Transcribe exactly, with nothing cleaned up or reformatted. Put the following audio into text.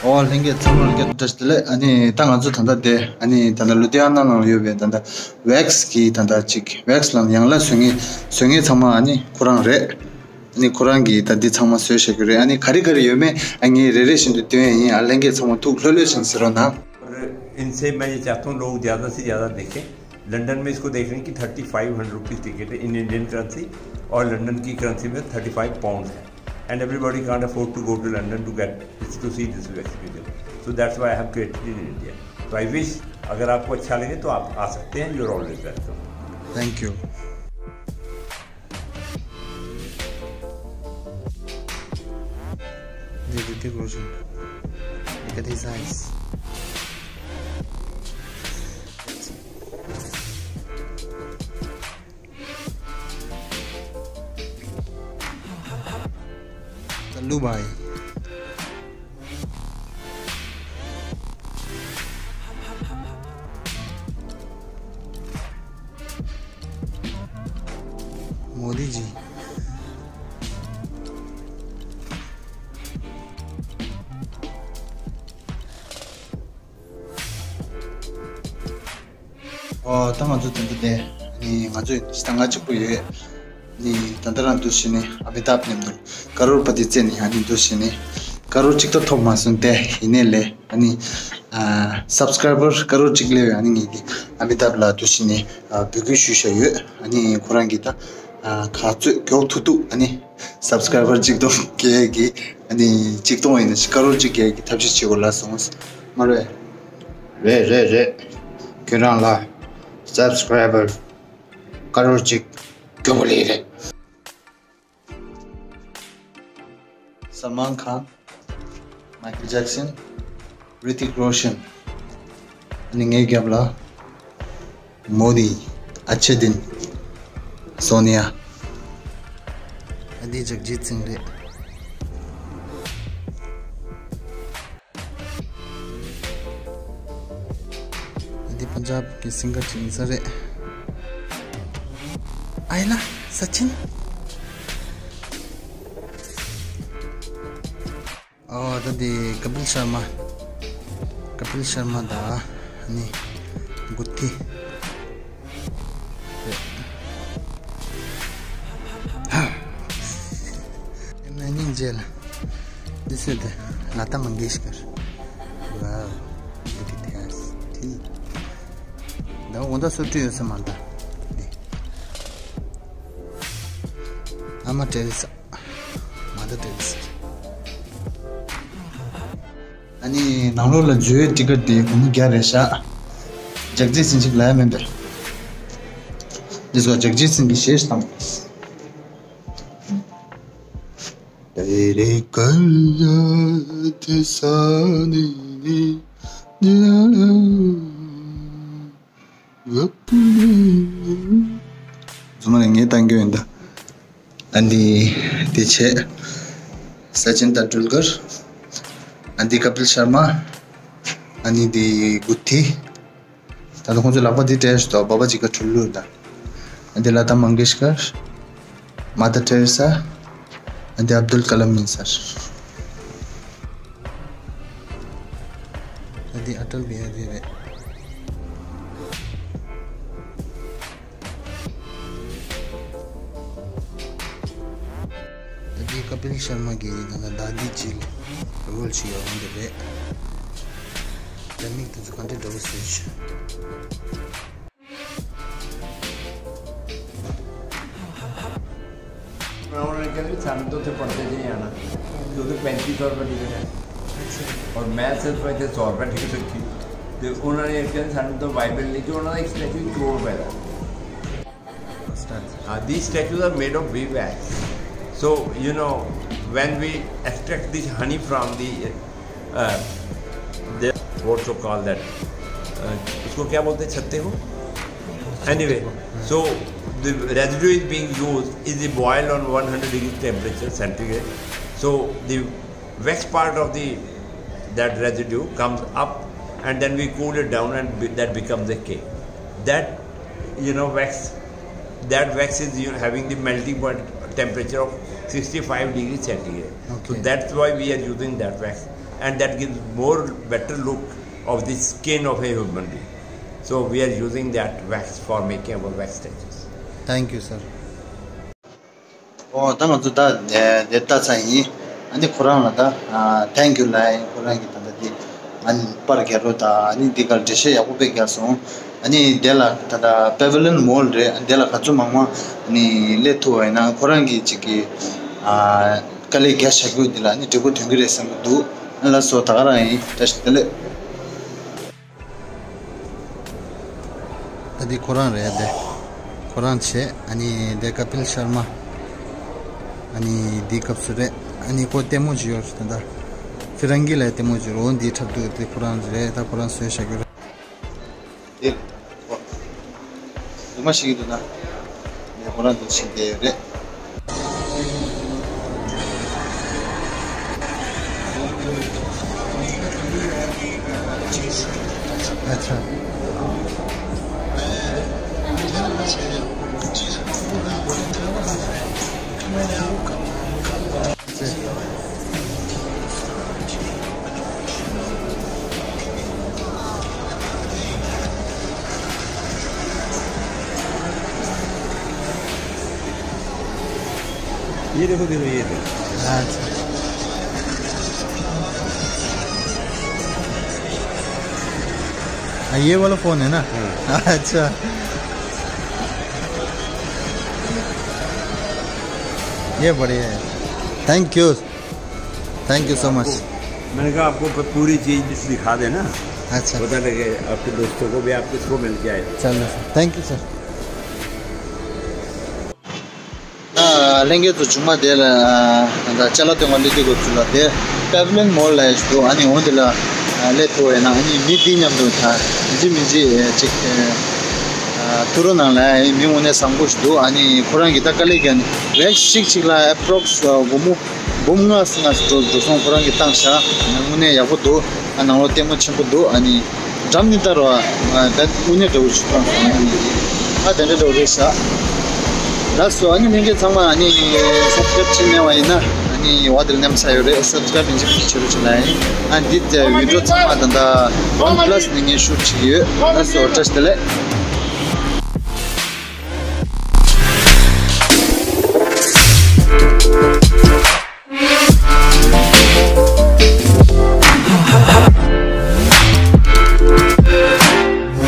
ཨོ་ལྷན་རྒྱས་ཚང་མ་ལ་བཀྲ་ཤིས་བདེ་ལེགས། ཨ་ནི་ད་ང་ཚོ་ད་ལྟ་དེ་ཨ་ནི་ད་ལྟ་ལུ་དྷི་ཡ་ན་ནང་ཡོད་པའི་ད་ལྟ་ཝེག་སི་གི་ད་ལྟ་ཅིག་ཝེག་སི་ལ་ཡང་ལ་བཟོ་མཁན་བཟོ་མཁན་ཚང་མ་ཨ་ནི་ཁོ་རང་རེད། ཨ་ནི་ཁོ་རང་གིས་ད་འདི་ཚང་མ་བཟོས་བཞག་གི་རེད། ཨ་ནི་ག་རེ་ག་རེ་ཡོད་མེད་ཨ་ངས་རེ་རེ་བཞིན་དུ་སྟོན་ཡ་ཡིན། ཨ་ལྷན་རྒྱས་ཚང་མ་ཐུགས་ལྷོད་ལྷོད་བྱས་ནས་གཟིགས་རོགས་གནང་། और इनसे मैं ये चाहता हूँ लोग ज़्यादा से ज़्यादा देखें। लंदन में इसको देख रहे हैं कि thirty five hundred rupees ticket है इन इंडियन करेंसी, और लंदन की करेंसी में थर्टी फ़ाइव पाउंड है। And everybody can't afford to go to London to get to see this exhibition. So that's why I have created in India. So I wish, अगर आपको अच्छा लगे तो आप आ सकते हैं। You are always welcome. Thank you. This is Hrithik Roshan. Look at his eyes. Kallu Bhai. Modi जी। ཨོ་ད་ང་ཚོ་དེ་འདྲ་དེ་ནི་ང་ཚོ་ད་ང་གཅིག་པུ་ཡོད། ནི་ད་ལྟ་རང་འདུག་བྱས་ནས་ཨ་མི་ཏཱབ་མཉམ་དུ་ཀ་རོར་པ་ཏི་བཙལ་ནས་ཡང་ནི་འདུག་བྱས་ནས་ཀ་རོར་གཅིག་ཐོབ་ཐོབ་མ་སོང་སྟེ། ཡིན་ནའི་ལས་ཨ་ནི་ཨ་སབ་སི་ཀ་རའི་བར་ཀ་རོར་གཅིག་སླེབས་ཡོད། ཨ་ནི་ངས་ཀྱི་ཨ་མི་ཏཱབ་ལ་འདུག་བྱས་ནས་ཨ་འབོད་སྐུལ་ཞུས་བཞག་ཡོད། ཨ་ནི་ཁོ་རང་གིས་ད་ཨ་ག་ཚོད་མགྱོགས་ཐུབ་ཐུབ་ཨ་ནི་སབ་སི་ཀ་རའི་བར་གཅིག་སྟོང་བརྒལ་གྱི་ཨ་ནི་གཅིག་སྟོང་ཡིན་ན་ཀ་རོར་གཅིག་བརྒལ་གྱི་ཐབས་ཤེས་བྱེད་དགོས་ལབ་སོང་། མ་རེད། རེད་རེད་རེད། ཁྱོད་རང་ལ་སབ་སི་ཀ་རའི་བར་ཀ་རོར་གཅིག་མགྱོགས་པོ་སླེབས་རེད། Salman Khan, Michael Jackson, Hrithik Roshan, ཨ་ནི་ངའི་རྒྱབ་ལ་མོ་དི། ཨ་ཆེ་དིན། སོ་ནི་ཡ། ཨ་དེ་ཇག་ཇིད་སིང་རེད། འདི་པན་ཇབ་ཀྱི་སིང་གར་ཅིག་ཡིན་ས་རེད། ཨའི་ལ་ས་ཆིན། ཨོ་ད་འདི་ཀ་པིལ་ཤར་མ། ཀ་པིལ་ཤར་མ་དང་ནི་གུ་ཐི། ཧ། ཨེ་མ་སྙིང་རྗེ་ལ། This is the Lata Mangeshkar. Wow, look at her. ཐི། ད་འོ་ད་སོ་བྲིས་ཡོད་ས་མ་ད། འདི། ཨ་མ་ཏེ་རེ་ས། མ་ད་ཏེ་རེ་ས། ཨ་ནི་ནང་ལོགས་ལ་འཛུལ་བའི་ཊི་ཀེ་ཊི་དེ་སྒོར་མོ་བརྒྱ་རེད་ཤག་ཇག་ཇིད་སིང་ཅིག་ལ་ཡ་མིན་པས། འདི་ཚོ་ཇག་ཇིད་སིང་གི་གཞས་བཏང་། तेरे कल्ला ते सानी नी दियाला वपनी। ཚང་མ་ལ་ངས་བཏང་རྒྱུ་ཡིན་ད། ཨ་ནི་དེ་བྱས། ས་ཆིན་ཏན་ཏུལ་ཀར། ཨ་ནི་ཀ་པིལ་ཤར་མ། ཨ་ནི་དེ་གུ་ཐི། ད་ལྟ་ཁོང་ཚོའི་ལག་པ་འདི་སྤྲད་སོང་། བ་བ་ཇི་ཀ་ཁྲུ་ལུ་ད། ཨ་འདི་ལ་ཏ་མང་གེཤ་ཀར། Mother Teresa, and the Abdul Kalam ཡིན་ས་རེད། ཨ་འདི་ཨ་ཏལ་བི་ཧ་རི་རེད། ཨ་འདི་ཀ་པིལ་ཤར་མ་གི་ནང་ལ་ད་འདི་ཅིག་རོལ་ཞིག་ཡོང་གི་རེད། ད་མིག་དེ་ཚོ་ག་འདྲ་འདྲ་བོ་བཟོས་ཤག ਉਹਨਾਂ ਨੇ ਕਿਹਾ ਵੀ ਸਾਨੂੰ ਤਾਂ ਉੱਥੇ ਪੜ੍ਹਦੇ ਨਹੀਂ ਆਣਾ, ਕਿਉਂਕਿ ਪੈਂਤੀ ਸੌ ਰੁਪਏ ਟਿਕਟ ਹੈ। ਔਰ ਮੈਂ ਸਿਰਫ ਇੱਥੇ ਸੌ ਰੁਪਏ ਟਿਕਟ ਰੱਖੀ। ਤੇ ਉਹਨਾਂ ਨੇ ਕਿਹਾ ਸਾਨੂੰ ਤਾਂ ਬਾਈਬਲ ਨਹੀਂ, ਕਿ ਉਹਨਾਂ ਦਾ ਇੱਕ ਸਟੈਚੂ ਕਰੋੜ ਰੁਪਏ ਦਾ। Uh, these statues are made of wax. So, you know, when we extract this honey from the, uh, the, what to call that? Uh, उसको क्या बोलते हैं, छत्ते को? Anyway, so the residue is being used, is boiled on one hundred degree temperature centigrade. So the wax part of the that residue comes up, and then we cool it down, and be- that becomes a cake. That, you know, wax, that wax is, you know, having the melting point temperature of sixty-five degrees centigrade. So okay, that's why we are using that wax, and that gives more better look of the skin of a human being. So we are using that wax for making our wax statues. Thank you, sir. ཨོ་ད་ང་ཚོ་ད་དེ་ལྟ་ཚར་ཡིན། ཨ་ནི་ཁོ་རང་ལ་ད་ཐེང་ཀིའུ་ལབ་ཡིན། ཁོ་རང་གིས་ད་ལྟ་དེ་ཨ་ནི་པར་རྒྱག་རོགས་དང་། ཨ་ནི་འདི་གར་འགྲེལ་བཤད་ཡག་པོ་དཔེ་རྒྱག་སོང་། ཨ་ནི་དེ་ལ་ད་ལྟ་པེ་ཝི་ལི་ཡོན་མོལ་རེད། ཨ་ནི་དེ་ལ་ག་ཚོད་མང་མང་ཨ་ནི་སླེབས་ཐུབ་པ་ཡིན་ན་ཁོ་རང་གིས་ཅིག་གི་ཨ་དཀའ་ལས་རྒྱག་བྱ་རྒྱུ་འདི་ལ་ཨ་ནི་འབྲས་བུ་ཐོན་གི་རེད་བསམ་གི་འདུག། ཨ་ལགས་སོ། ད་ག་རང་ཡིན། བཀྲ་ཤིས་བདེ་ལེགས། ད་འདི་ཁོ་རང་རེད་དེ། ཁོ་རང་བྱས། ཨ་ནི་དེ་ཀ་པིལ་ཤར་མ། ཨ་ནི་འདི་སྐབས་སུ་རེད། ཨ་ནི་ཁོ་ལྟད་མོ་ཅིག་ཡོད་རེད་ད། ཧྥི་རང་གི་ལ་ལྟད་མོ་ཅིག་རོ། འདི་འཁྲབ་འདུག། དེ་ཁོ་རང་རེད། ད་ཁོ་རང་བཟོས་བཞག་གི་རེད། དེ་ཁོ་རྫུན་མ་བཤད་ཀྱི་འདུག་ན། ངས་ཁོ་རང་འདི་བྱེད་བསྡད་ཡོད་རེད། अच्छा। ये देखो, देखो, ये देखो। अच्छा। हाँ, ये वाला फोन है ना? हाँ। अच्छा। ये बढ़िया है। Thank you। Thank you so much। मैंने कहा, आपको प- पूरी चीज दिखा देना। अच्छा। पता लगे आपके दोस्तों को भी, आप किसको मिल के आए। चलो सर। Thank you sir. ལྷན་རྒྱས་ཚོ། ཆུང་མ་དེ་ལ་ད་ཅ་ལག་སྟོན་ག་སླེབས་དུས་སྐབས་སུ་ལ་དེ་པེ་ཝི་ལི་ཡོན་མོལ་ལ་ཞིག་འདུག། ཨ་ནི་འོང་དེ་ལ་སླེབས་ཐུབ་པ་ཡིན་ན། ཨ་ནི་མི་འདི་མཉམ་དུ་ད་མི་གཅིག་མི་གཅིག་ཅིག་ཐུག་རོགས་གནང་ལ། ཨ་ནི་མི་དངོས་གནས་བཟང་པོ་ཞིག་འདུག། ཨ་ནི་ཁོ་རང་གིས་ད་དཀའ་ལས་བརྒྱབ་ནས་རེག་ཞིག་ཅིག་ལ་ཨེ་པྲོག་སི་སྒོར་མོ་འབུམ་ལྔ་ཙམ་ལྔ་ཙམ་འགྲོ་འགྲོ་སོང་ཁོ་རང་གིས་བཏང་བཞག། དངོས་གནས་ཡག་པོ་འདུག། ཨ་ནང་ལོགས་ལྟད་མོ་ཆེན་པོ་འདུག། ཨ་ནི་འགྲམ་ནས་བལྟ་རོགས། ཨ་ད་དངོས་གནས་འདྲ་བོ་ཞིག་བཏང་སོང་། ཨ་ནི་ཨ་དེ་འདྲ་འདྲ་བོ་རེད་ཤག། ལགས་སོ། ཨ་ནི་ལྷན་རྒྱས་ཚང་མ་ཨ་ནི་སབ་སི་ཀ་རེབ་བྱས་མེད་པ་ཡིན་ན་ཨ་ནི་འོ་དེར་མནན་ཚར་ཡོད་རེད། སབ་སི་ཀ་རེབ་ཡིན་གཅིག་བྱེད་རོགས་བྱེད་ལ་ཡིན། ཨ་འདི་ད་བི་ཌི་ཡོ་ཚང་མ་ད་ལྟ་ཝན་པ་ལ་སི་ནས་ངས་ཤུཊ་བྱེད་ཀྱི་ཡོད། ལགས་སོ། བཀྲ་ཤིས་བདེ་ལེགས།